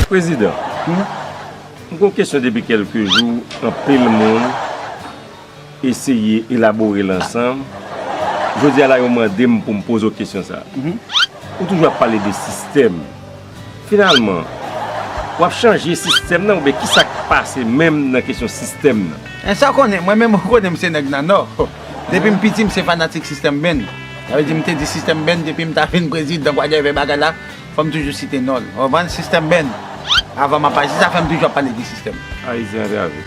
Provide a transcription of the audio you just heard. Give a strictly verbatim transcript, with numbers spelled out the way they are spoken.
Prezidan, m gen yon kesyon depi kèlke jou, anpil moun eseye elabore l ansanm. Jodi a la, yo mande m pou m poze w kesyon sa a. Ou toujou ap pale de sistèm. Finalman, w ap chanje sistèm nan oubyen kisa k pase menm nan kesyon sistèm nan? E sa w konnen, mwen menm ou konnen m se nèg nan Nò. Depi m piti, m se fanatik sistèm band. Sa vle di m te di sistèm band depi m ta vin prezidan, whatever bagay la, fò m toujou site non l. Ou konprann? Sistèm band. Avan m ap aji, sa fè m toujou ap pale de sistèm. Ayisyen antrave.